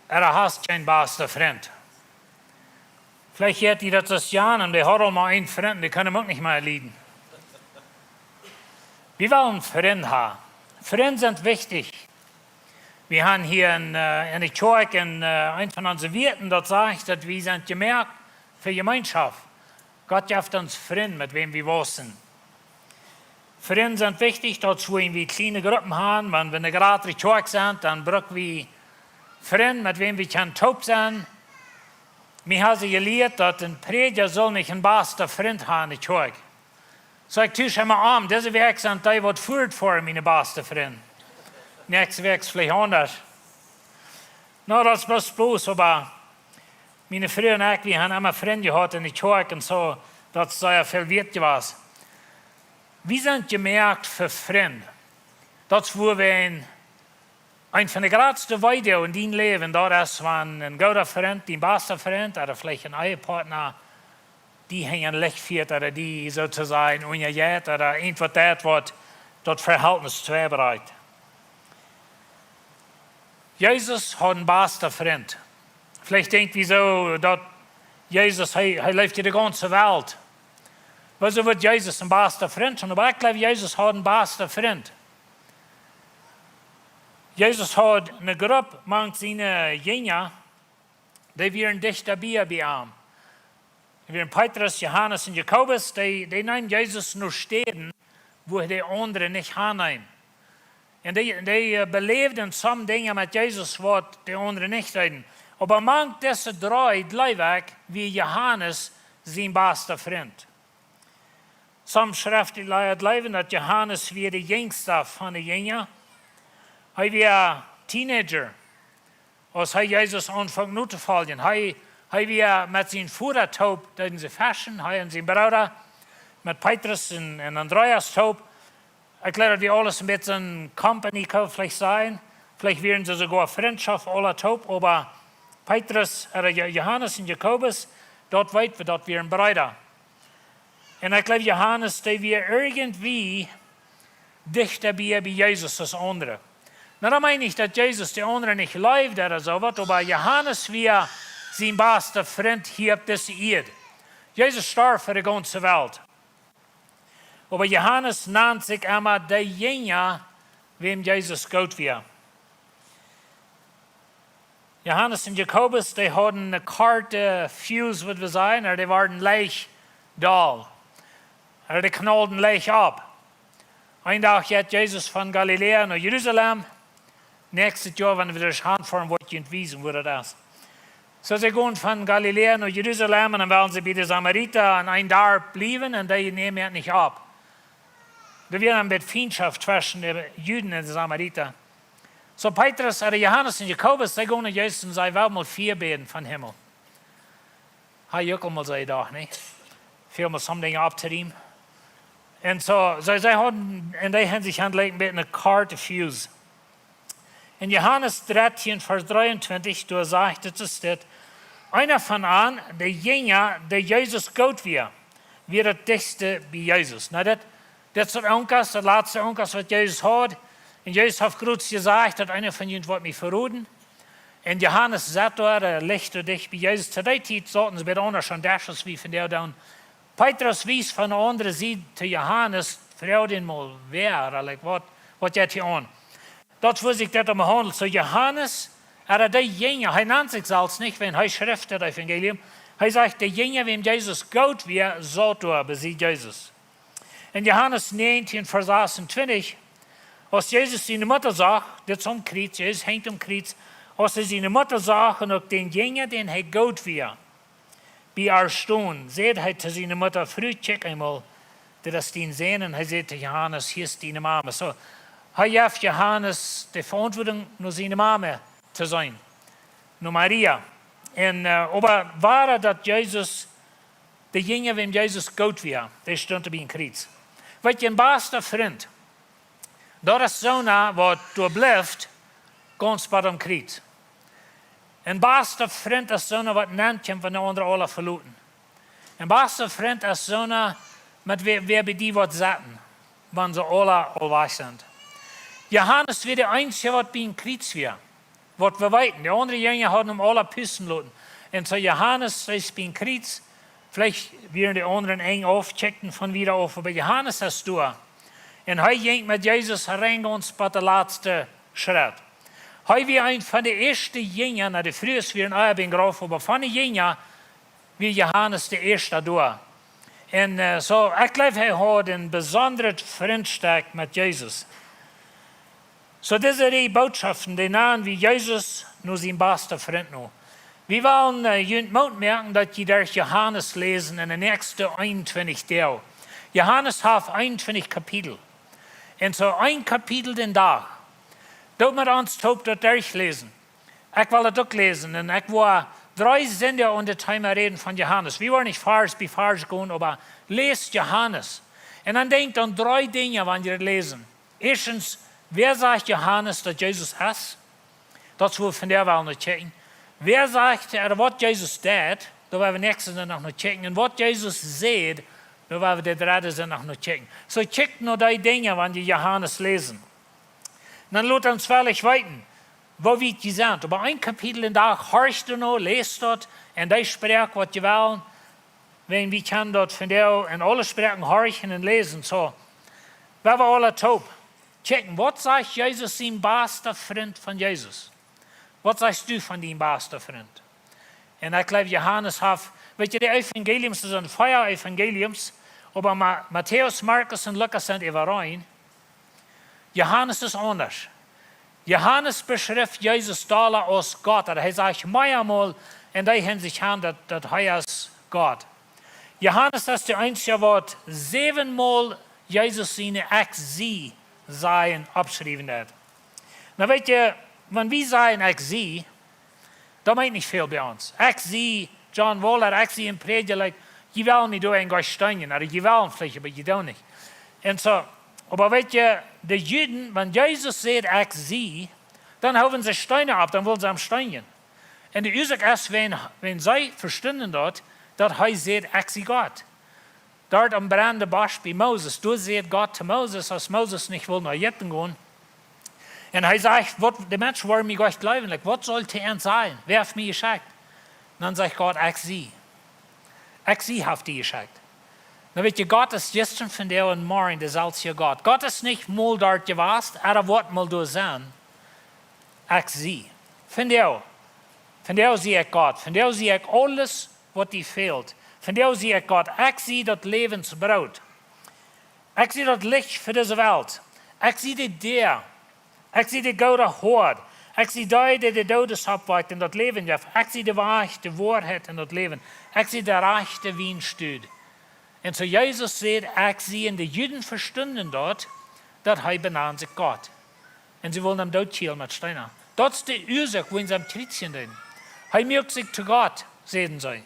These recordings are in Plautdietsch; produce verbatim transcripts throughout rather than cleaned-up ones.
Ea hast kjeen basta Frint. Veleicht hieet die daut aus Jan, un dee haud aul mau een Frint, dee kunn am uk nich mea lieden. Wie wellen Frind haben. Frind sent wichtich. Wie haben hia en, äh, en de Kjoakj en, äh, een von onse Wieed, daut sajcht, daut wie sent jemoakt fa Jemeenschoft. Gott jeft ons Frind, met wäm wie wausen. Frind sent wichtich, daut es wua wie kjliene Gruppen haben, wan wie ne jratre Kjoakj sent, dan bruck wie Frind, met wäm wie kjennen toop sennen. Mie haben see jelieet, daut een Prädja saul nich een basta Frint haben en de Kjoakj. Soo, ekj tusch emma om, dise Wäakj sent dee waut foadich wieren miene basta Frind. Näakjste Wäakj es veleicht aundasch. Nu, daut es bloos bloos, oba miene Fru un ekj, wie haben emma Frind jehaut en de Kjoakj un soo, daut es sea väl wieet jewast. Wie sent jemoakt fa Frind. Daut es wua wie een, een von de jratste Weedoag en dien Läwen, daut es wan een gooda Frint, dien basta Frint, ooda veleicht een Ehepartner, die hinjen Licht fieet, ooda die soo to sajen unjajeit, ooda irjentwaut deit, waut daut Verhältnis twei brakjt. Jesus haud een basta Frint. Veleicht denkj wie soo, daut Jesus, hee, hee leeft hia de gaunze Welt. Wuarom wudd Jesus een basta Frint haben? Oba ekj jleew, Jesus haud een basta Frint. Jesus haud ne Grupp mank siene Jinja, dee wieren dichta bie, bie am. Dee wieren Petrus, Johanes un Jakobus, dee, dee neemen Jesus no Städen, wua hee de aundre nich aunneem. Un dee, dee, äh, beläwden some Dinja met Jesus, waut de aundre nich deeden. Oba mank dise dree, jleew ekj, wia Johanes sien basta Frint. Some Schreftlieed jleewen, daut Johanes wia de jinjsta von de Jinja. Hee wia Teenager, aus hee Jesus aunfunk notofoljen. Hee, hee wia met sien Voda toop, deeden see feschen, hee un sien Brooda, met Petrus un, un Andreas toop. Ekj jleew, daut wia aules een bät eene Company, kaun veleicht sennen. Veleicht wieren see soogoa Frintschoft aula toop, oba Petrus, äh, Jo-, Johanes un Jakobus, daut weet wie, daut wieren Breeda. Un ekj jleew, Johanes, dee wia irjentwoo dichta bie, bie Jesus aus aundre. Nu, daut meent nich, daut Jesus de aundre nich leewd ooda soo waut, oba Johanes wia sien basta Frint hia opp dise Ieed. Jesus storf fa de gaunze Welt. Oba Johanes nand sikj emma de Jinja, wäm Jesus goot wia. Johanes un Jakobus, dee hauden ne korte Fuse, wudd wie sajen, ooda dee wieren leicht doll. Ooda dee knalden leicht opp. Een Dach jeit Jesus von Galiläa no Jerusalem. Näakjstet Joa, wan wie doa han foaren, woa ekj junt wiesen, woo daut es. Soo, see gonen von Galiläa no Jerusalem un dan wellen see bie de Samarita en een Darp bliewen un dee nämen an nich opp. Doa wia een bät Fientschoft tweschen de Juden un de Samarita. Soo Petrus, äh, Johanes un Jakobus, see gonen no Jesus un sajen: "Wie wellen mol Fia bäden von Himmel." Hab ekj uk aul mol soo jedocht, nä? Väl mol some Dinja opptorieemen. Un soo, see, see hauden, en dee Hinsicht hauden see een bät ne korte Fuse. En Johanes dartieen, Varsch dreeuntwintich, doa sajcht et, es dit: "Eena von an, de Jinja, dee Jesus goot wia, wia daut dichtste bie Jesus." Nu, dit, dit es daut Onkas, daut latste Onkas, waut Jesus haud. Un Jesus haft krakjt jesajcht, daut eena von junt woat mie veroden. Un Johanes saut doa, äh, leicht doa dicht bie Jesus. To dee Tiet sauten see bie de aundre aun Desch, aus wie vondoag doonen. Petrus wiest von de aundre Sied to Johanes, froagt am mol, wäa, like, waut, waut jeit hia aun? Daut wia sikj daut om haundelt. Soo Johanes, ooda de Jinja, hee nand sikj selfst nich, wiels hee schrift daut Evangelium. Hee sajcht, de Jinja, wäm Jesus goot wia, saut doa bie Jesus. En Johanes näajentieen, Varsch sasuntwintich, aus Jesus siene Mutta sach, dit es aum Kjriez, Jesus henjt aum Kjriez, aus hee siene Mutta sach un uk dän Jinja, dän hee goot wia, bie ar stonen, säd hee to siene Mutta: "Fru, kjikj eemol, dit es dien Sän." Un hee säd to Johanes: "Hia es diene Mame." Soo, hee jeef Johanes de Veauntwuatunk, no siene Mame to seenen, no Maria. Un, äh, oba wia daut Jesus, de Jinja, wäm Jesus goot wia, dee stunt bie een Kjriez. Weetst, een basta Frint, daut es soona, waut doa blift, gaunz bat aum Kjriez. Een basta Frint es soona, waut nich kjemt, wan de aundre aula veloten. Een basta Frint es soona, met wäa, wäa bie die woat sitten, wan see aula aul wajch sent. Johanes wia de eensje waut bie een Kjriez wia, waut wie weeten. De aundre Jinja hauden am aula pusten loten. Un soo Johanes es bie een Kjriez. Veleicht wieren de aundre enj aufkjikjen von wieda auf, oba Johanes es doa. Un hee jinkj met Jesus rein gaunz bat de latste Schrett. Hee wia een von de ieeschte Jinja, na, de Frues wieren ea bie een Grauf, oba von de Jinja wia Johanes de ieeschta doa. Un, äh, soo, ekj jleew, hee haud een besondret Frintstekj met Jesus. Soo, dise dree Bootschoften, dee nanen wie Jesus no sien basta Frint no. Wie wellen, äh, junt Moot moaken, daut jie derch Johanes läsen en de näakjste eenuntwintich Doag. Johanes haft eenuntwintich Kapitel. Un soo een Kapitel dän Dach. Doot met ons toop daut derchläsen. Ekj well daut uk läsen. Un ekj woa dree Sindach aun daut Thema räden von Johanes. Wie woaren nich Varsch bie Varsch gonen, oba läst Johanes. Un dan denkjt aun dree Dinja, wan jie läsen. Ieeschtens, wäa sajcht Johanes, daut Jesus es? Daut es, wua wie vondoag wellen no kjikjen. Wäa sajcht, ea, waut Jesus deed? Doa woa wie näakjsten Sindach noch no kjikjen. Un waut Jesus säd, doa woa wie dän dredden Sindach noch no kjikjen. Soo kjikjt no dee Dinja, wan jie Johanes läsen. Dan lot ons veleicht weeten, woo wiet jie sent. Oba een Kapitel dän Dach, horcht doano, läst daut, un dee Sproak waut jie wellen, wan wie kjennen daut vondoag en aule Sproaken horchen un läsen. Soo, wie wellen aula toop kjikjen, waut sajcht Jesus sien basta Frint von Jesus? Waut sajchst du von dien basta Frint? Un ekj jleew, Johanes haft, weet jie, de Evangeliums, daut sent vea Evangeliums, oba Ma-, Matäus, Markus un Lukas sent äwareen. Johanes es aundasch. Johanes beschrift Jesus dolla aus Gott. Hee sajcht meamol en dee Hinsicht aun, daut, daut hee es Gott. Johanes es de eensja, waut säwenmol Jesus siene Ekj sie sajen oppschriewen deed. Nu weet jie, wan wie sajen Ekj sie, daut meent nich väl bie ons. Ekj sie John Waller, ekj sie een Prädja, like, jie wellen mie doa een Gott steenjen, ooda jie wellen veleicht, oba jie doonen nich. Un soo, oba weet jie, de Juden, wan Jesus säd: "Ekj sie", dan hoowen see Steena opp, dan wullen see am steenjen. Un de Uasoak es, wan, wan see vestunden daut, daut hee säd: "Ekj sie Gott." Doa aum brennenden Bosch bie Moses, doa säd Gott to Moses, aus Moses nich wull no Ägipten gonen. Un hee sajcht: "Waut, de Menschen woaren mie nich jleewen, like, waut saul ekj to an sajen? Wäa haft mie jeschekjt?" Dan sajcht Gott: "Ekj sie. Ekj sie haft die jeschekjt." Dan weet jie, Gott es jistren, vondoag un morjen deselwja Gott. Gott es nich mol doa jewast, ooda woat mol doa sennen. Ekj sie. Vondoag, vondoag sie ekj Gott. Vondoag sie ekj aules, waut die fält. Vondoag sie ekj Gott. Ekj sie daut Läwensbroot. Ekj sie daut Licht fa dise Welt. Ekj sie de Däa. Ekj sie de goode Hoad. Ekj sie dee, dee de Doodes oppwakjt un daut Läwen jeft. Ekj sie de Wajch, de Woarheit un daut Läwen. Ekj sie de rajchte Wienstock. Un soo Jesus säd: "Ekj sie", un de Juden vestunden daut, daut hee benand sikj Gott. Un see wullen am doot kjielen met Steena. Daut es de Uasoak, wuarom see am kjriezjen deeden. Hee muak sikj to Gott, säden see.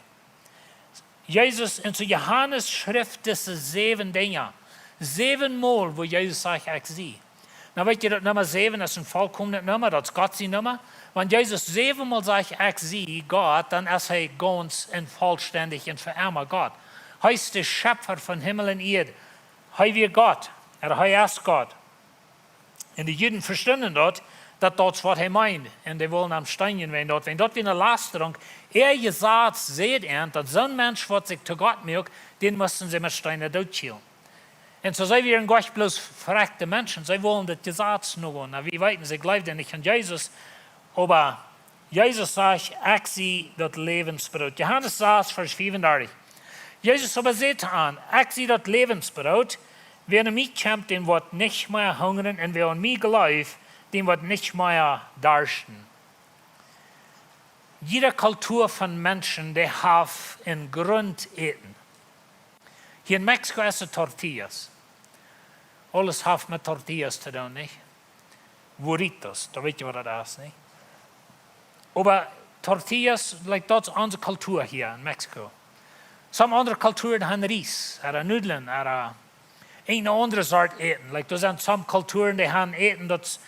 Jesus, un soo Johanes schrift dise säwen Dinja. Säwenmol, wua Jesus sajcht: "Ekj sie." Nu weet jie, daut Numma säwen es een volkomenet Numma, daut es Gott sien Numma. Wan Jesus säwenmol sajcht: "Ekj sie Gott", dan es hee gaunz un vollstendich un fa emma Gott. Hee es de Schepfa von Himmel un Ieed. Hee wia Gott, ooda hee es Gott. Un de Juden vestunden daut, daut daut es, waut hee meend. Un dee wullen am steenjen wäajen daut. Wäajen daut wia eene Lastarunk. Äa Jesaz säd an, daut soon Mensch, waut sikj to Gott muak, dän musten see met Steena doot kjielen. Un soo see wieren nich bloos verekjte Menschen, see wullen daut Jesaz nogonen. Nu, wie weeten, see jleewden nich aun Jesus, oba Jesus sajcht: "Ekj sie daut Läwensbroot." Johanes sas, Varsch fiefundartich. Jesus oba säd to an: "Ekj sie daut Läwensbroot. Wäa no mie kjemt, dän woat nich mea hungren, un wäa aun mie jleeft, dän woat nich mea darschten." Jiede Kultua von Menschen, dee haft een Gruntäten. Hia en Mexiko es daut tortillas. Aules haft met tortillas to doonen, nich? Burritos, dan weet jie, waut daut es, nich? Oba tortillas, like, daut es onse Kultua hia en Mexiko. Some aundre Kulturen han Ries, ooda Nudlen, ooda eene aundre Sort Äten. Like, doa sent some Kulturen, dee han Äten, daut,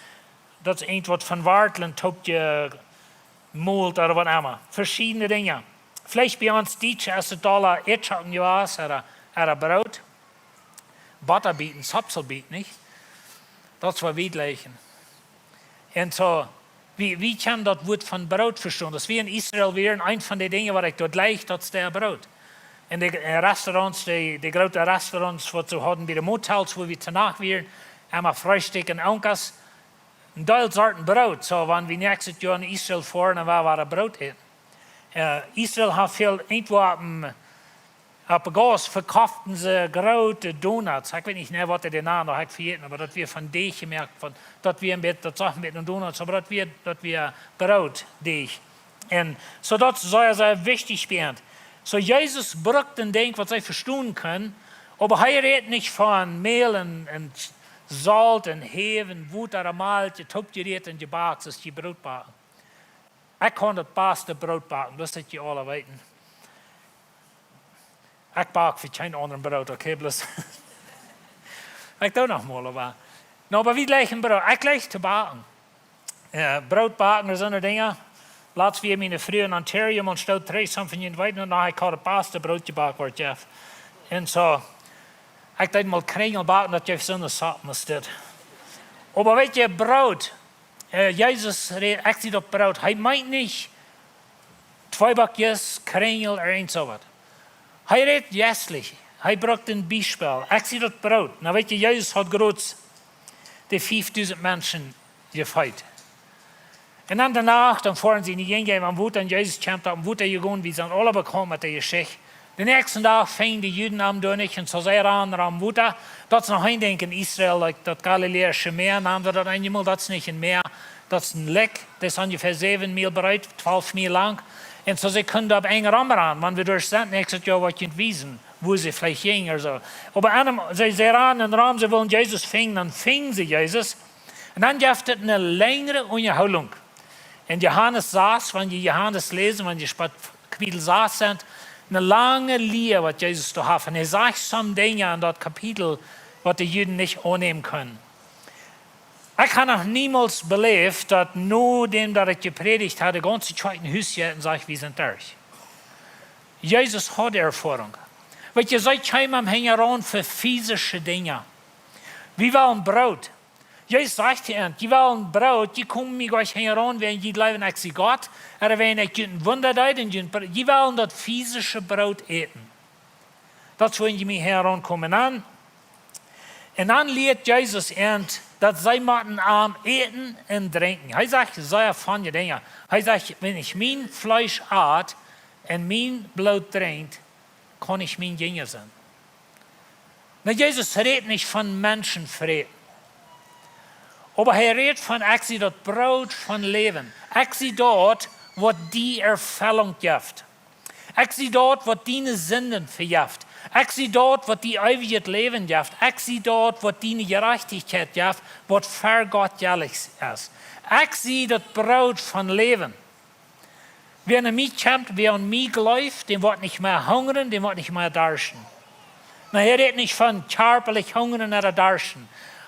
daut es irjentwaut von Wartlen toopjemolt ooda waut emma. Veschiedne Dinja. Veleicht bie ons Dietsche es daut aula Ätschocken jewast, ooda, ooda Broot. Bottabieten, Sapselbieten, nich? Daut es waut wie jleichen. Un soo, wie, wie kjennen daut Wuat von Broot vestonen? Daut wie en Israel wieren, eent von de Dinja waut ekj doa jlikj, daut es daut Broot. En de, eh, Restaurants, de, de groote Restaurants waut see hauden bie de Motels, wua wie to Nacht wieren, emma Freestikj un Onkas, een Deel Sorten Broot. Soo, wan wie näakjstet Joa no Israel foaren, dan woa wie Broot äten. Eh, Israel haud väl, irjentwua opp, opp de Gauss vekoften see groote Donuts. Ekj weet nich, nä, waut dee nanen, daut hab ekj vejäten, oba daut wia von Deajch jemoakt, von, daut wia een bät, daut sach een bät ut Donuts, oba daut wia, daut wia Brootdeajch. Un soo daut es sea, sea wichtich bie an. Soo Jesus brukt een Dinkj waut see vestonen kunnen, oba hee rät nich von Mäl un, un Solt un Häw un Wota un Malkj, toopjerieet un jebakt, soo aus jie Broot backen. Ekj kaun daut baste Broot backen, daut jie aula weeten. Ekj bak fa kjeen aundret Broot, okay, bloos. Ekj doo noch mol, oba. No, oba wie jlikjen Broot. Ekj jlikj to backen. Jao, Broot backen un soone Dinja. Latst wia miene Fru en Ontario, un stoot trigj, sommje von junt weeten, un dan haud ekj daut baste Broot jebakt, waut et jeft. Un soo, ekj deed mol Krinjel backen, daut jeef soone Sop aus dit. Oba weetst, Broot, eh, Jesus rät, ekj sie daut Broot. Hee meent nich Tweeback, Krinjel, ooda irjent soo waut. Hee rät jeistlich. Hee brukt een Biespel. Ekj sie daut Broot. Nu weetst, Jesus haud groots de fiefdusent Menschen jefeet. Un dan doano, dan foaren see no de Jinja aum Wota, un Jesus kjemt opp daut Wota jegonen, wie sent aula bekaunt met de Jeschicht. Dän näakjsten Dach finjen de Juden am doa nich, un soo see ranen aum Wota. Daut es noch een Dinkj en Israel, like, daut Galiläische Mäa, nanen see daut eenjemol, daut es nich een Mäa, daut es een Lek, daut es onjefäa säwen Miel breet, twalf Miel lang. Un soo see kunnen doa opp Enj romranen, wan wie doa sent, näakjstet Joa woa ekj junt wiesen, wua see veleicht jinjen ooda soo. Oba aun däm, see, see ranen rom, see wullen Jesus finjen, dan finjen see Jesus. Un dan jeft et eene lenjre Unjahoolunk. En Johanes sas, wan jie Johanes läsen, wan jie bie Kapitel sas sent, eene lange Lia waut Jesus doa haft. Un hee sajcht sommje Dinja en daut Kapitel waut de Juden nich aunnämen kunnen. Ekj hab noch niemols beläft daut nodäm daut ekj jeprädicht haud, de gaunze Kjoakj no Hus jinkj un säd: "Wie sent derch." Jesus haud Erfoarunk. Weetst, see kjeemen am hinjaraun fa fisische Dinja. Wie wellen Broot. Jesus sajcht to an: "Jie wellen Broot, jie komen mie nich hinjaraun, wäajen jie jleewen ekj sie Gott, ooda wäajen ekj junt een Wunda deed un junt Bro-, jie wellen daut fisische Broot äten. Daut es wuarom jie mie hinjaraun komen." Un dan, un dan lieet Jesus an daut see motten am äten un drinkjen. Hee sajcht sea feine Dinja. Hee sajcht: "Wan ekj mien Fleesch at un mien Bloot drinkj, kaun ekj mien Jinja sennen." Nu, Jesus rät nich von Menschen fräten. Oba hee rät von: "Ekj sie daut Broot von Läwen. Ekj sie daut waut die Erfellunk jeft. Ekj sie daut waut diene Sinden vejeft. Ekj sie daut waut die eewjet Läwen jeft. Ekj sie daut waut diene Jerajchtichkjeit jeft, waut ver Gott jelikj es. Ekj sie daut Broot von Läwen. Wäa no mie kjemt, wäa aun mie jleeft, dän woat nich mea hungren, dän woat nich mea darschten." Nu, hee rät nich von kjarpalich hungren ooda darschten.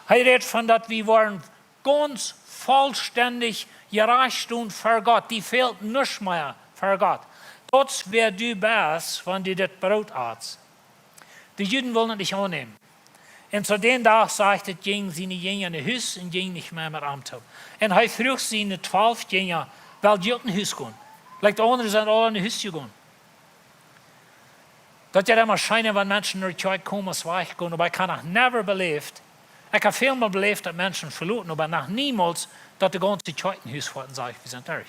Hee rät von daut wie woaren gaunz vollstendich jerajcht stonen ver Gott. Die fält nuscht mea ver Gott. Daut es wäa du best, wan du dit Broot atst. De Juden wullen et nich aunnämen. Un soo dän Dach, sajcht et, jinjen siene Jinja no Hus un jinjen nich mea met am toop. Un hee fruach siene twalf Jinja: "Well jie uk no Hus gonen?" Like, de aundre sent aula no Hus jegonen. Daut jeit emma scheen, wan Menschen no de Kjoakj komen aus wajchgonen, oba ekj hab noch never beläft, ekj hab väl mol beläft daut Menschen veloten, oba noch niemols daut de gaunze Kjoakj no Hus foat un sajcht: "Wie sent derch."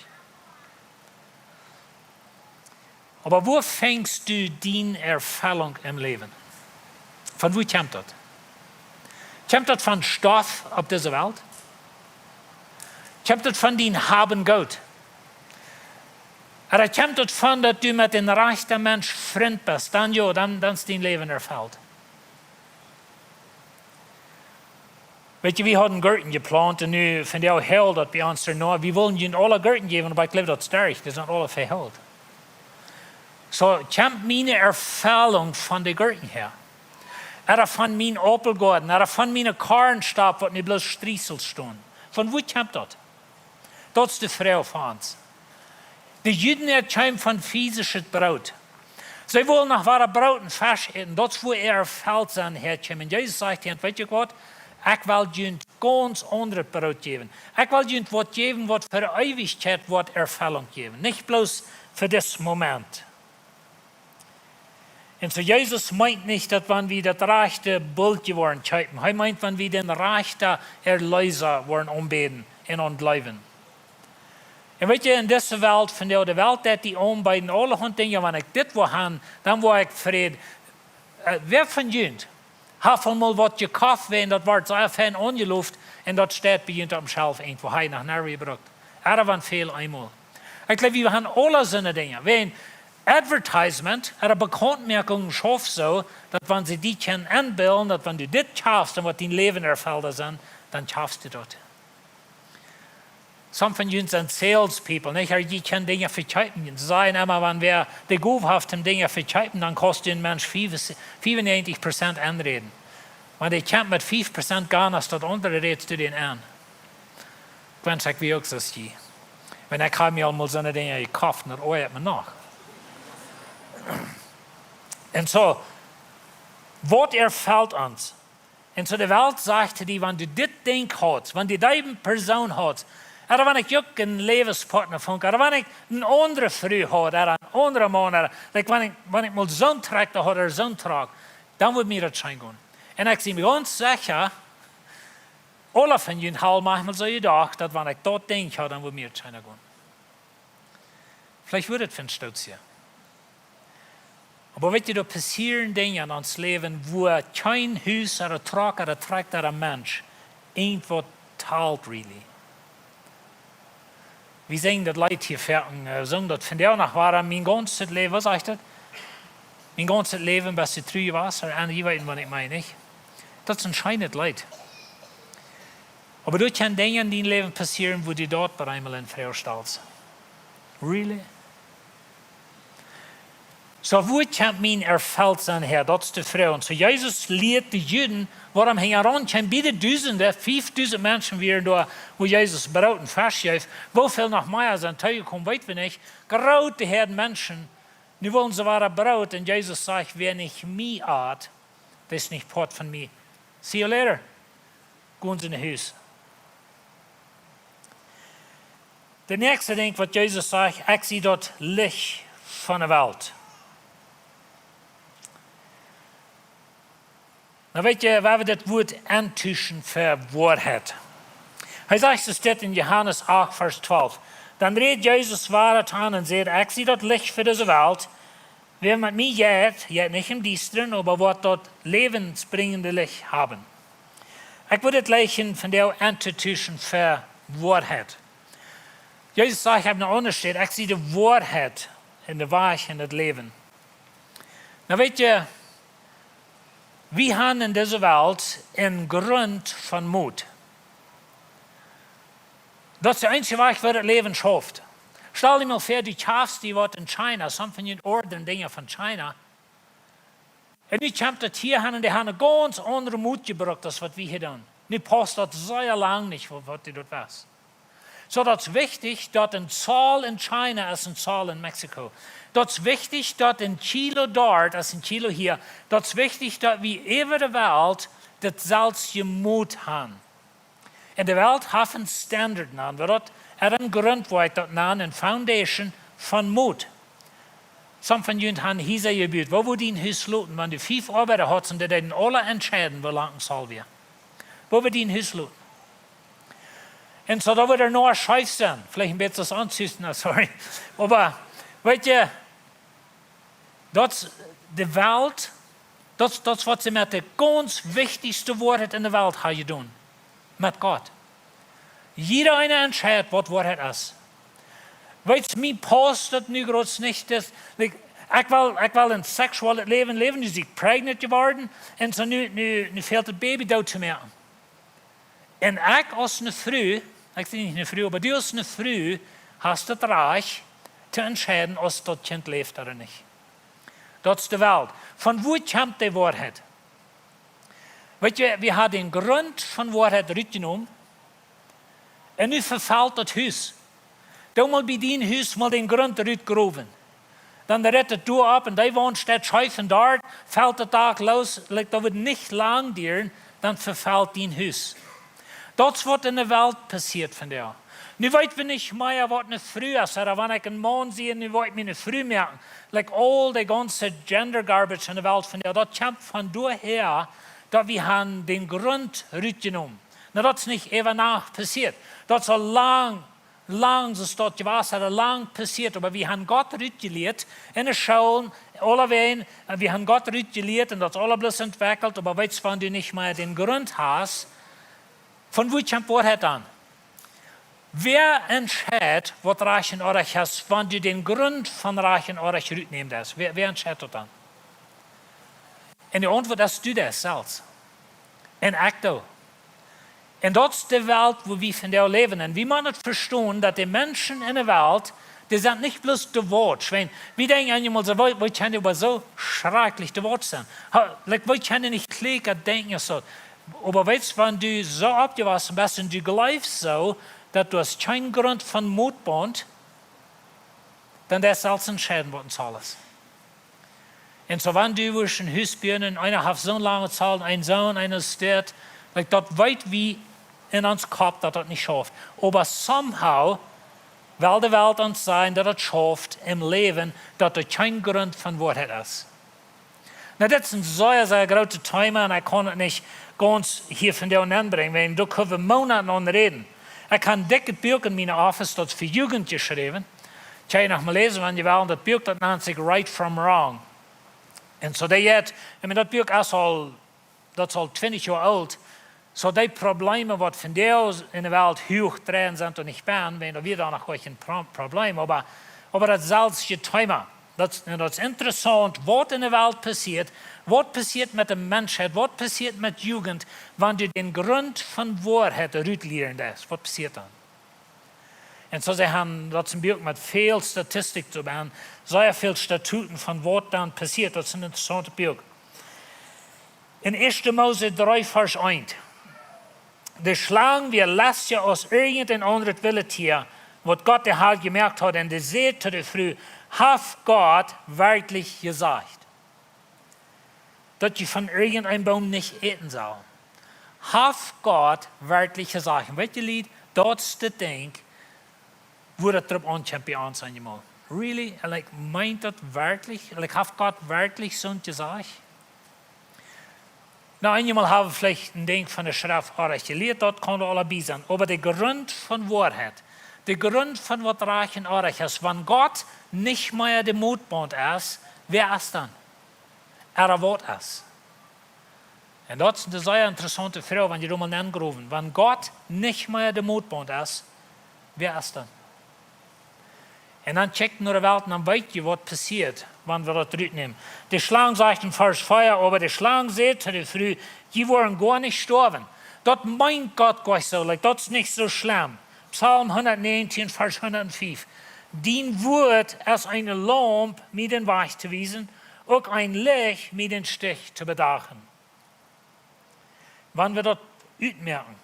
Oba wua finjst du diene Erfellunk em Läwen? Von wua kjemt daut? Kjemt daut von Stoff opp dise Welt? Kjemt daut von dien Haben un Goot? Ooda kjemt daut von daut du met een rajchta Mensch Frint best? Dan jo, dan, dan es dien Läwen erfellt. Weetst, wie hauden Gurkjen jeplaunt un nu von de Heil daut bie ons doa no. Wie wullen junt aule Gurkjen jäwen, oba ekj jleew daut es derch, dee sent aule veheelt. Soo, kjemt miene Erfellunk von de Gurkjen häa? Ooda von mien Aupelgoaden? Ooda von miene Koarnstap, waut nu bloos Striesels stonen? Von wua kjemt daut? Daut es de Froag fa ons. De Juden, dee kjeemen von fisischet Broot. See wullen noch wada Broot un Fesch äten. Daut es wua äa Erfelltsennen häakjeem. Un Jesus sajcht an: "Weetst waut? Ekj well junt gaunz aundret Broot jäwen. Ekj well junt waut jäwen, waut fa Eewichkjeit woat Erfellunk jäwen. Nich bloos fa dis Moment. Un soo Jesus meent nich, daut wan wie daut rajchte Bultje woaren kjeepen. Hee meent, wan wie dän rajchten Erleesa woaren aunbäden un aunjleewen. Un weet jie, en dise Welt, von de, de Welt deit die aunbeeden aulahaunt Dinja, wan ekj dit woa han, dan woa ekj Fräd. Äh, wäa von junt haft aul mol waut jekoft, wan daut woat soo fein aunjelooft un daut steit bie junt oppem Shelf irjentwoo, hee noch nie jebrukt? Ea wan väl eemol. Ekj jleew, wie han aule soone Dinja. Wan Advertisement, ea Bekauntmoakunk schauft soo, daut wan see die kjennen enbillen, daut wan du dit kjafst un waut dien Läwen erfelt es, dan kjafst du daut. Some von junt sent salespeople, nich? Jie kjennen Dinja vekjeepen. See sajen emma, wan wäa de Gow haft, om Dinja vekjeepen, dan kaust du een Mensch fief, fiefunnäajentich Prozent aunräden. Wan dee kjemt met fief Prozent gaunz, daut aundre rätst du dän aun. Ekj wensch, ekj wia uk soo aus jie. Wan ekj hab mie aul mol soone Dinja jekoft, dan oajat mie noch. Un soo, waut erfelt ons? Un soo de Welt sajcht die, wan du dit Dinkj hast, wan du dee Persoon hast, ooda wan ekj uk een Läwenspartner funk, ooda wan ekj eene aundre Fru haud, ooda een aundra Maun, ooda, like, wan ekj, wan ekj mol soon Trakjta haud, ooda soon Truck, dan wudd mie daut scheen gonen. Un ekj sie mie gaunz secha, aule von junt haben maunchmol soo jedocht, daut wan ekj daut Dinkj haud, dan wudd mie daut scheena gonen. Veleicht wudd et fa een Stootje. Oba weet jie, doa passieren Dinja en ons Läwen, wua kjeen Hus ooda Truck ooda Trakjta ooda Mensch irjentwaut talt, really. Wie sinjen daut Leet hia ver, äh, sung daut vondoag noch, wua mien gaunzet Läwen, waut sajcht daut? Mien gaunzet Läwen best du tru jewast, ooda, jie weeten, waut ekj meen, nich? Daut es een scheenet Leet. Oba doa kjennen Dinja en dien Läwen passieren, wua du daut bie eemol en Froag stalst. Really? Soo, wua kjemt mien Erfeltsein häa? Daut es de Froag. Un soo Jesus lieet de Juden, wuarom hee aun kjeem, bie de Dusende, fiefdusend Menschen wieren doa, wua Jesus Broot un Fesch jeef. Woo väl noch mea sent toojekomen, weet wie nich. Groote Häaden Menschen. Nu wullen see wada Broot. Un Jesus sajcht: Wäa nich mie at, dee es nich Poat von mie. See you later. Gonen see no Hus. De näakjste Dinkj, waut Jesus sajcht: Ekj sie daut Licht von de Welt. Nu weet jie, wua wie daut Wuat auntuschen fa Woarheit. Hee sajcht, es dit en Johanes acht, Varsch twalf. Dan räd Jesus wada aun un sajcht: Ekj sie daut Licht fa dise Welt. Wäa met mie jeit, jeit nich em Diestren, oba woat daut läwensbrinjende Licht haben. Ekj wudd et jleichen vondoag auntotuschen fa Woarheit. Jesus sajcht, ekj hab noch aundasch jesajcht, ekj sie de Woarheit un de Wajch un daut Läwen. Nu weet jie, wie haben en dise Welt een Grunt von Moot. Daut es de eensje Wajch, woo daut Läwen schauft. Stal die mol väa, du kjafst die waut en China, some von junt ordren Dinja von China. Un nu kjemt daut hia aun un dee haben een gaunz aundren Moot jebrukt aus waut wie hia doonen. Nu pausst daut sea lang nich, waut, waut du daut weetst. Soo, daut es wichtich, daut een Zoll en China es een Zoll en Mexiko. Daut es wichtich, daut een Kilo doa es een Kilo hia. Daut es wichtich, daut wie äwa de Welt daut selwje Moot haben. Un de Welt haft een Standard nanen, waut daut, ea een Grunt, woo ekj daut nan, een foundation von Moot. Some von junt haben Hiesa jebut. Woo wudd dien Hus luten, wan du fief Oabeida haudst un dee deeden aule entscheiden, woo lang een Zoll wia? Woo wudd dien Hus luten? Un soo, daut wudd doa noch scheef sennen. Veleicht een bät aus ons Hus, no, sorry. Oba, weet jie, daut es de Welt, daut, daut es waut see met de gaunz wichtichste Woarheit en de Welt haben jedonen. Met Gott. Jieda eena entscheit, waut Woarheit es. Weetst, mie pausst daut nu groots nich, daut, like, ekj well, ekj well een seksuellet Läwen läwen, nu sie ekj pregnant jeworden, un soo nu, nu, nu fält daut Baby doot to moaken. Un ekj aus eene Fru, ekj sie nich eene Fru, oba du aus eene Fru hast daut Rajcht to entscheiden, aus daut Kjint läft ooda nich. Daut es de Welt. Von wua kjemt dee Woarheit? Weet jie, wie haben dän Grunt von Woarheit rutjenomen. Un nu vefelt daut Hus. Doo mol bie dien Hus mol dän Grunt rutgrowen. Dan rett daut Doa opp un dee Waunt steit scheef un doa felt daut Dak loos. Like, daut woat nich lang dieren, dan vefelt dien Hus. Daut es waut enne Welt passieet vondoag. Nu weet wie nich mea waut eene Fru es, ooda wan ekj een Maun sie, nu woa ekj mie eene Fru moaken. Like all de gaunze gender garbage enne Welt vondoag, daut kjemt von doahäa, daut wie han dän Grunt rutjenomen. Nu, daut es nich äwa Nacht passieet. Daut es aul lang, lang es daut jewast, aul lang passieet, oba wie han Gott rutjelieet, enne Schoolen, aulawäajen, wie han Gott rutjelieet un daut es aula bloos entwekjelt, oba weetst, wan du nich mea dän Grunt hast, von wua kjemt Woarheit dan? Wäa entscheit waut rajcht un orrajcht es, wan du dän Grunt von rajcht un orrajcht rutnemen deist? Wäa, wäa entscheit daut dan? Un de Auntwuat es, du deist selfst. Un ekj doo. Un daut es de Welt wua wie vondoag läwen. Un wie motten daut vestonen, daut de Menschen enne Welt, dee sent nich bloos devout. Ekj meen, wie denkjen eenmol soo, woo, woo kaun eena soo schrakjlich devout sennen? Ha, like, woo kaun eena nich kjlieekja denkjen soo? Oba weetst, wan du soo oppjewossen best un du jleefst soo, daut du hast kjeenen Grunt von Motbaunt, dan deist selfst entscheiden waut een Saul es. Un soo wan du wurscht een Hus buen un eena haft soon langen Saul, een Sän, eena steit, like, daut weet wie en ons Kopp, daut daut nich schauft. Oba somehow well de Welt ons sajen, daut daut schauft em Läwen, daut doa kjeen Grunt von Woarheit es. Nu, dit es een sea, sea grootet Thema un ekj kaun daut nich gaunz hia vondoag nenbrinjen, wiels doa kjenn wie Moonaten aun räden. Ekj hab een dikjet Buak en mienen Office, daut es fa Jugend jeschräwen. Kjenn jie noch mol läsen, wan jie wellen, daut Buak, daut nant sikj Right from Wrong. Un soo dee jeit, I mean, daut Buak es aul, daut es aul twintich Joa oolt. Soo dee Probleme waut vondoag enne Welt huach dreien sent un nich benen, wiels daut wia dan noch een Pro-, Problem, oba, oba daut selwje Thema. Daut, un daut es interessaunt, waut enne Welt passieet, waut passieet met de Menschheit, waut passieet met Jugend, wan du dän Grunt von Woarheit rutlieren deist. Waut passieet dan? Un soo see han daut een Buak met väl Statistik doabie, sea väl Statuten von waut dan passieet. Daut es een interessaunt Buak. En Ieeschte Mose dree, Varsch eent. De Schlang wia lestja aus irjent een aundret willet Tia, waut Gott de Har jemoakt haud, un dee säd to de Fru: Haft Gott werkjlich jesajcht, daut jie von irjent een Boom nich äten sellen? Haft Gott werkjlich jesajcht? Un weet jie, Lied, daut es daut Dinkj, wua daut doaropp aunkjemt bie ons eenmol. Really? Like, meent daut werkjlich? Like, haft Gott werkjlich soont jesajcht? Nu, eenmol hab wie veleicht een Dinkj von de Schreft orrajcht jelieet, daut kaun doa aul bie sennen. Oba de Grunt von Woarheit, de Grunt von waut rajcht un orrajcht es, wan Gott nich mea de Motbaunt es, wäa es dan? Ooda waut es? Un daut es een sea interessaunte Froag, wan jie doa mol nengrowen. Wan Gott nich mea de Motbaunt es, wäa es dan? Un dan kjikjt no de Welt un dan weet jie waut passieet, wan wie daut rutnämen. De Schlang sajcht en Varsch vea, oba de Schlang säd to de Fru: Jie woaren goa nich stoawen. Daut meent Gott goa nich soo, like, daut es nich soo schlemm. Psalm hundatnäajentieen, Varsch hundatfief. Dien Wuat es eene Laump, mie dän Wajch to wiesen, uk een Licht, mie dän Stich to bedachen. Wan wie daut utmoaken.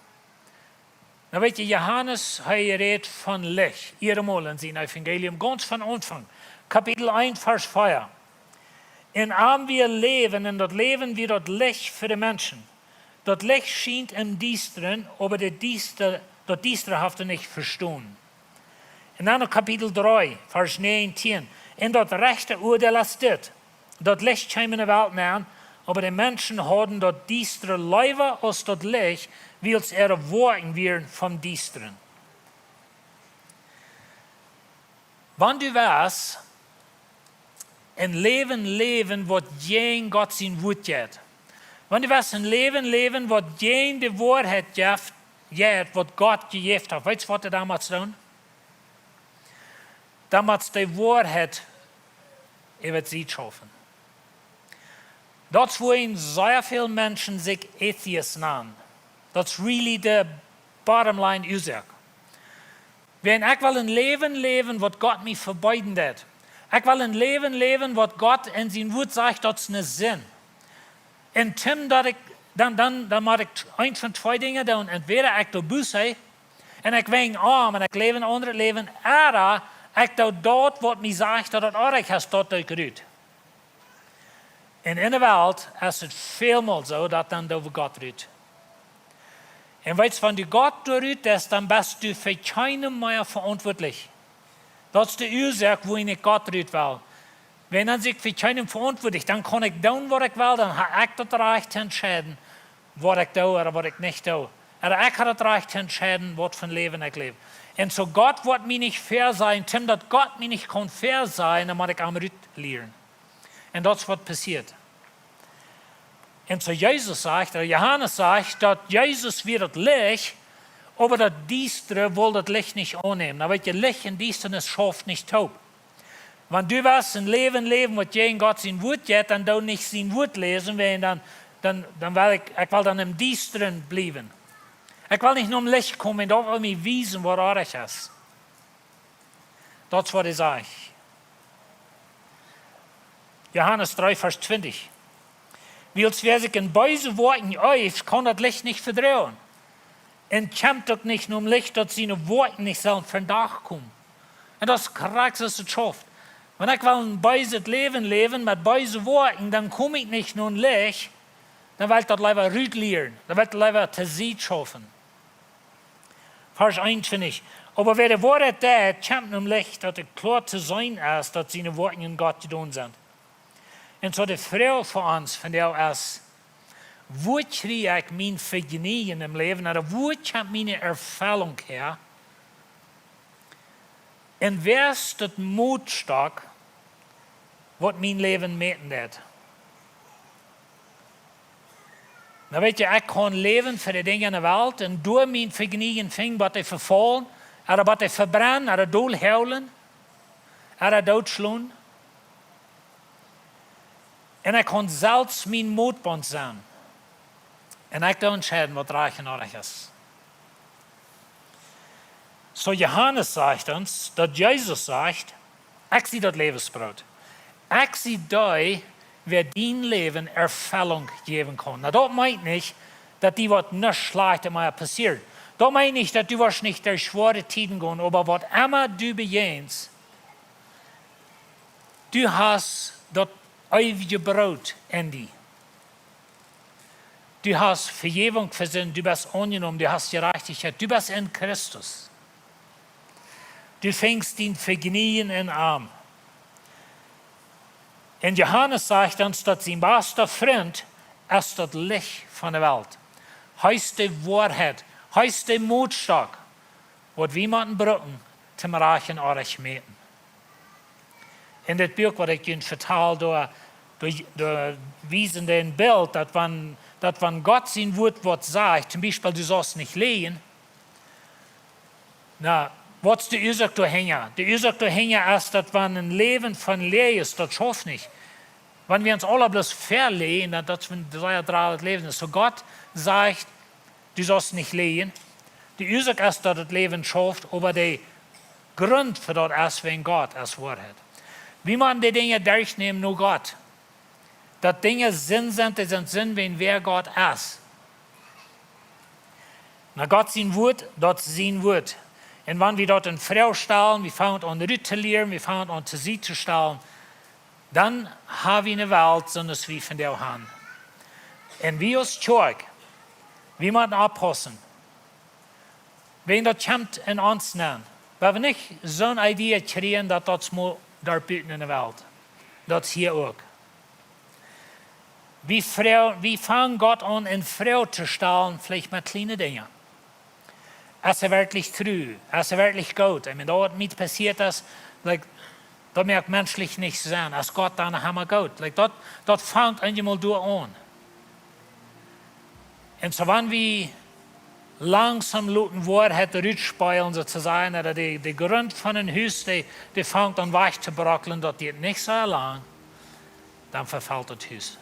Nu weet jie, Johanes, hee rät von Licht, eenmol en sien Evangelium, gaunz von Aunfank, Kapitel eent, Varsch vea. En am wia Läwen, un daut Läwen wia daut Licht fa de Menschen. Daut Licht schient em Diestren, oba de Diesta-, daut Diestre haft et nich vestonen. Un dan noch Kapitel dree, Varsch näajentieen. Un daut rajchte Uadeel es dit: Daut Licht kjeem en de Welt nenn, oba de Menschen hauden daut Diestre leewa aus daut Licht, wiels äare Woakjen wieren vom Diestren. Wan du wurscht een Läwen läwen, waut jäajen Gott sien Wuat jeit, wan du wurscht een Läwen läwen, waut jäajen de Woarheit jeft, jeit, waut Gott jejäft haft, weetst waut du dan motst doonen? Dan motst de Woarheit äwa Sied schaufen. Daut es wuarom sea väl Menschen sikj Atheist nanen. Daut es really de bottom line Uasoak. Wan ekj well een Läwen läwen, waut Gott mie vebieden deed. Ekj well een Läwen läwen, waut Gott en sien Wuat sajcht, daut es eene Sind. Un Tim, daut ekj, dan, dan, dan mott ekj eent von twee Dinja doonen. Entwäda ekj doo Buße, un ekj wan om, un ekj läw een aundret Läwen, ooda ekj doo daut, waut mie sajcht, daut daut orrajcht es, daut doo ekj rut. Un en de Welt es et välmol soo, daut dan doo wie Gott rut. Un weetst, wan du Gott doa rut deist, dan best du fa kjeenem mea veauntwuatlich. Daut es de Uasoak, woo ekj Gott rut well. Wan dan sie ekj fa kjeenem veauntwuatlich, dan kaun ekj doonen waut ekj well, dan hab ekj daut Rajcht to entscheiden, waut ekj doo ooda waut ekj nich doo. Ooda ekj hab daut Rajcht to entscheiden, waut fa een Läwen ekj läw. Un soo Gott woat mie nich väasajen, toom daut Gott mie nich kaun väasajen, dan mott ekj am rut lieren. Un daut es waut passieet. Un soo Jesus sajcht, ooda Johanes sajcht, daut Jesus wia daut Licht, oba daut Diestre wull daut Licht nich aunnämen. Dan weetst, Licht un Diestanis schauft nich toop. Wan du west een Läwen läwen, waut jäajen Gott sien Wuat jeit, dan doo nich sien Wuat läsen, wiels dan, dan, dan well ekj, ekj well dan em Diestren bliewen. Ekj well nich nom Licht komen, daut well mie wiesen, waut oajch es. Daut es waut hee sajcht. Johanes dree, Varsch twintich. Wiels wäa sikj en beese Woakjen eeft, kaun daut Licht nich vedroagen. Un kjemt uk nich nom Licht, daut siene Woakjen nich sellen vondoag komen. Un daut es krakjt soo aus et schauft. Wan ekj well een beeset Läwen läwen met beese Woakjen, dan kom ekj nich nom Licht, dan well ekj daut leewa rut lieren, dan well ekj daut leewa to Sied schaufen. Varsch eenuntwintich. Oba wäa de Woarheit deit, kjemt nom Licht, daut et kloa to seenen es, daut siene Woakjen en Gott jedonen sent. Un soo de Froag fa ons vondoag es, wua kjrie ekj mien Vejnäajen em Läwen, ooda wua kjemt miene Erfellunk häa? Un wäa es daut Motstock, waut mien Läwen mäten deit? Dan weetst, ekj kaun läwen fa de Dinja en de Welt un doa mien Vejnäajen finjen, waut dee vefaulen, ooda waut dee vebrennen, ooda dolhoolen, ooda dootschlonen. Un ekj kaun selfst mien Motbaunt sennen. Un ekj doo entscheiden, waut rajcht un oajch es. Soo Johanes sajcht ons, daut Jesus sajcht, ekj sie daut Läwensbroot. Ekj sie dee, wäa dien Läwen Erfellunk jäwen kaun. Na, daut meent nich, daut die woat nuscht Schlajchtet mea passieren. Daut meent nich, daut du woascht nich derch schwoare Tieden gonen, oba waut emma du bejäajenst, du hast daut eewje Broot en die. Du hast Vejäwunk fa Sind, du best aunjenomen, du hast Jerajchtichkjeit, du best en Christus. Du finjst dien Vejnäajen en am. Un Johanes sajcht ons, daut sien basta Frint es daut Licht von de Welt. Hee es de Woarheit, hee es de Motstock, waut wie motten brucken, toom rajcht un oajch mäten. En dit Buak, waut ekj junt vetal, doa, doa, doa wiesen dee een Bilt, daut wan, daut wan Gott sien Wuat waut sajcht, toom Biespel, du saust nich läajen, na, waut es de Uasoak doahinja? De Uasoak doahinja es, daut wan een Läwen von Läajen es, daut schauft nich. Wan wie ons aula bloos veläajen, dan daut es een sea draulet Läwen. Soo Gott sajcht, du saust nich läajen. De Uasoak es, daut daut Läwen schauft, oba de Grunt fa daut es, wiels Gott es Woarheit. Wie motten de Dinja derchnämen no Gott. Daut Dinja Sind sent, dee sent Sind, wiels wäa Gott es. Na, Gott sien Wuat, daut es sien Wuat. Un wan wie daut en Froag stalen, wie fangen aun rut to lieren, wie fangen aun to Sied to stalen, dan ha wie ne Welt, soo aus wie vondoag han. Un wie aus Kjoakj, wie motten oppaussen. Wiels daut kjemt en ons nenn. Wie woaren nich soon Idee kjrieen, daut daut mott doa buten en de Welt. Daut es hia uk. Wie froag-, wie fangen Gott aun en Froag to stalen, veleicht met kjliene Dinja. Es hee werkjlich tru? Es hee werkjlich goot? Ekj meen, daut waut mie passieet es, like, daut moakt menschlich nich Senn. Es Gott dan emma goot? Like, daut, daut fangt eenjemol doa aun. Un soo wan wie langsom loten Woarheit rutspälen, soo to sajen, daut de, de Grunt von een Hus, dee, dee fangt aun wajch to brokklen, daut diet nich soo lang, dan vefelt daut Hus.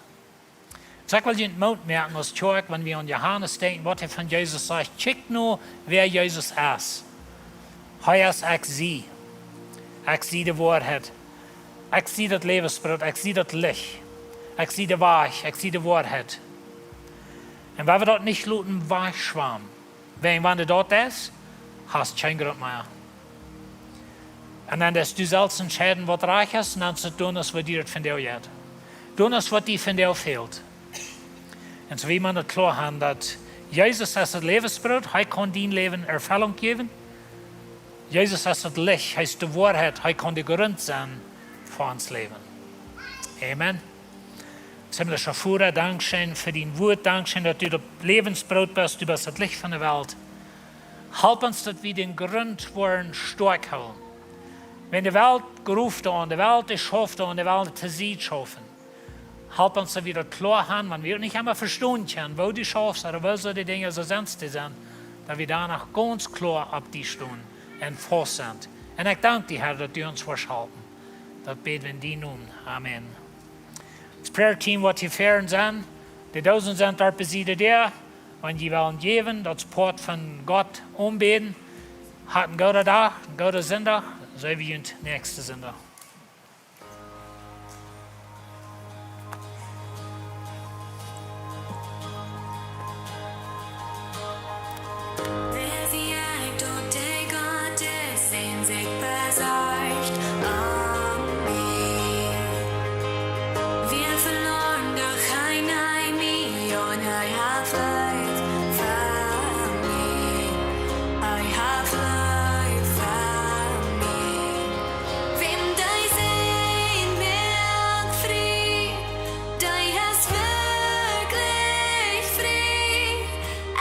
Soo ekj well junt Moot moaken aus Kjoakj, wan wie aun Johanes denkjen, waut hee von Jesus sajcht. Kjikj no, wäa Jesus es. Hee es: Ekj sie. Ekj sie de Woarheit. Ekj sie daut Läwensbroot. Ekj sie daut Licht. Ekj sie de Wajch. Ekj sie de Woarheit. Un wan wie daut nich loten wajchschwamen, wan, wan du daut deist, hast kjeen Grunt mea. Un dan deist du selfst entscheiden, waut rajcht es, un dan es et doonen, aus waut die daut vondoag jeit. Doonen, aus waut die vondoag fält. Un soo wie wie daut kloa han, daut Jesus es daut Läwensbroot, hee kaun dien Läwen Erfellunk jäwen. Jesus es daut Licht, hee es de Woarheit, hee kaun de Grunt sennen fa ons Läwen. Amen. Himmlischa Voda, dankscheen fa dien Wuat, dankscheen daut du daut Läwensbroot best, du best daut Licht von de Welt. Halp ons daut wie dän Grunt woaren stoakj hoolen. Wan de Welt Groft aun, de Welt dee schauft aun, de Welt to Sied schaufen. Halp ons daut wie daut kloa han, wan wie uk nich emma vestonen kjennen, woo du schaufst, ooda woo soo de Dinja soo sent, dee sent, daut wie doano gaunz kloa opp die stonen un faust sent. Un ekj dank die, Herr, daut du ons woascht halpen. Daut bäd wie en dienen Nomen. Amen. Daut prayer team woat hia ver sennen. De Doosen sent doa besied de Däa. Wan jie wellen jäwen, daut es Poat von Gott aunbäden. Hat een gooden Dach, een gooden Sindach. Seenen wie ons näakjsten Sindach. Wer sie ein Tod, der Gott ist, sehnt sich besorgt um mich. Wir verloren, doch ein, ein Million, I have life for me. I have life for me. Wäm dee sent, moakt frie. Dee es werkjlich frie.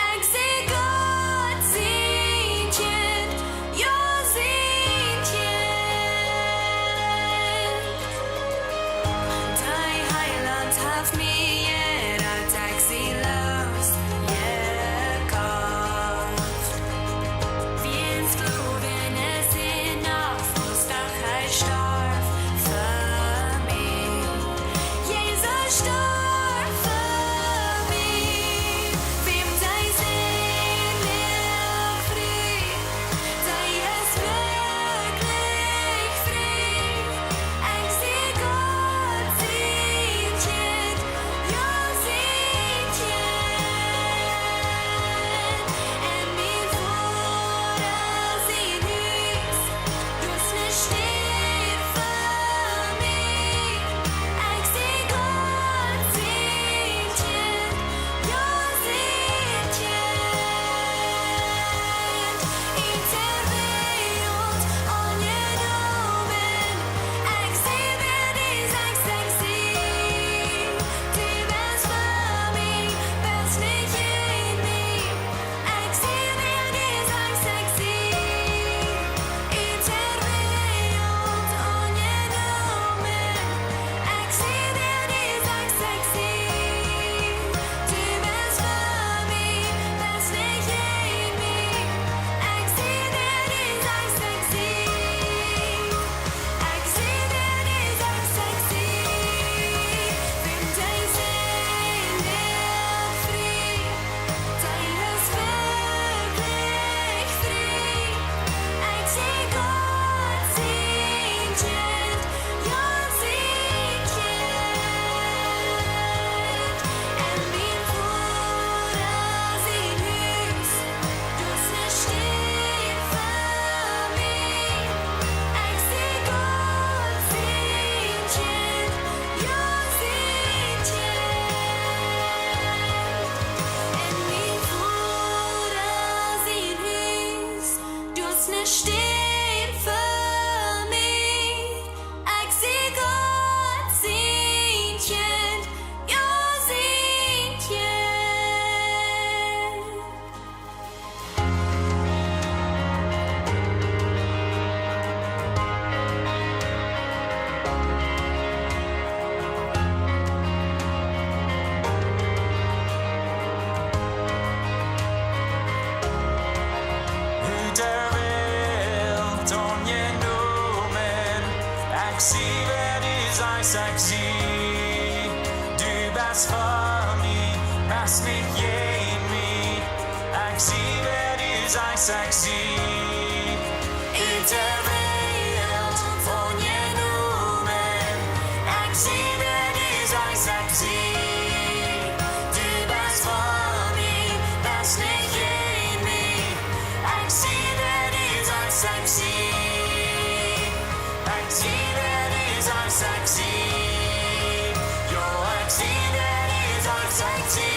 Ekj sie Gott sien Kjint, jo, sien Kjint. Dee Heilaunt haft mie jerat, ekj sie loosjekoft. Wie een Sklow es hee noch, doch hee storf fa mie. Jesus storf fa mie. Wäm dee sent, moakt frie. Dee es werkjlich frie. Ekj sie Gott sien Kjint, jo, sien Kjint. En mien Voda sien Hus, doa es ne Städ fa mie. Ekj sie Gott sien Kjint, jo, sien Kjint. Ut de Welt aunjenomen. Ekj sie, wäa du sajchst, ekj sie. Du best fa mie, best nich jäajen mie. Ekj sie, wäa du sajchst, ekj sie. Ut de Welt aunjenomen. Ekj sie, wäa du sajchst, ekj sie. Du best fa mie, best nich jäajen mie. Ekj sie, wäa du sajchst, ekj sie. Ekj sie, wäa du sajchst, ekj sie. Wäm dee sent, moakt frie. Dee es werkjlich frie. Ekj sie Gott sien Kjint, jo, sien Kjint. En mien Voda sien Hus, doa es ne Städ fa mie. Ekj sie Gott sien Kjint, jo, sien Kjint. En mien Voda sien Hus, doa es ne Städ fa mie. Ekj sie Gott sien Kjint, jo, sien Kjint. Ut de Welt aunjenomen. Ekj sie, wäa du sajchst, ekj sie. Du best fa mie, best nich jäajen mie. Ekj sie, wäa du sajchst, ekj sie. Ut de Welt aunjenomen. Ekj sie, wäa du sajchst, ekj sie. Du best fa mie, best nich jäajen mie. Ekj sie, wäa du sajchst, ekj sie. Ekj sie, wäa du sajchst, ekj sie. Jo, ekj sie, wäa du sajchst, ekj sie.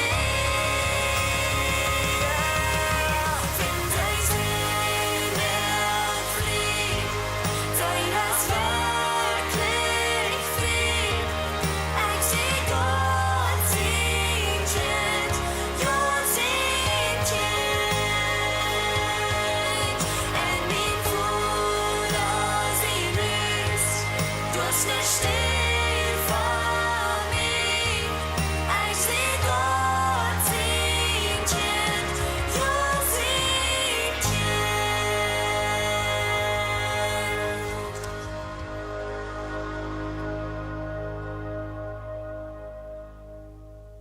Sne Stimm.